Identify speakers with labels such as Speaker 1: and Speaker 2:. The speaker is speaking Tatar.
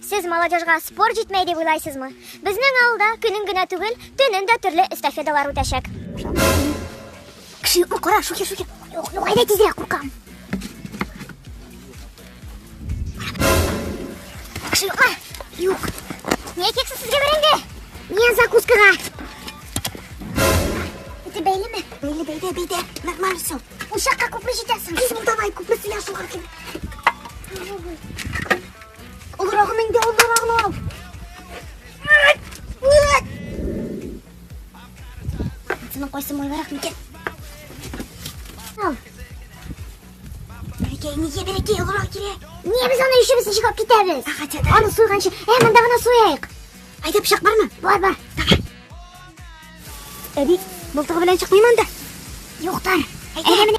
Speaker 1: Сез молодежьга спорт җитмәй дип уйлайсызмы? Безнең авылда көнен генә түгел, төнен дә төрле эстафеталар үтәчәк. Кеше юкмы? Кара, шухер, шухер. Юк, юк, әйдә тизрәк, куркам. Кеше юкмы? Юк. Нигә кексыз сезгә бәрәңге? Мин закускага. Это бәйлеме?
Speaker 2: Бәйле, бәйле, бәйле. Нормально все.
Speaker 1: Учакка күпме җитәсең?
Speaker 2: Йөз мең давай, күпме сыя шуңа килеп. Олырагын инде, олырагын ал.
Speaker 1: Синең кайсы майларак микән? Ал.
Speaker 2: Бәрәкәй, нигә бәрәкәй, олырак кирәк.
Speaker 1: Нигә без аны өчебез ничек алып китәбез?
Speaker 2: А, хотя да.
Speaker 1: Аны суйганчы, ә, монда гына суяйык.
Speaker 2: Айда пычак бармы?
Speaker 1: Бар, бар.
Speaker 2: Давай. Әби, мылтыгы белән чыкмыйм анда.
Speaker 1: Юктар. Әйдә менә.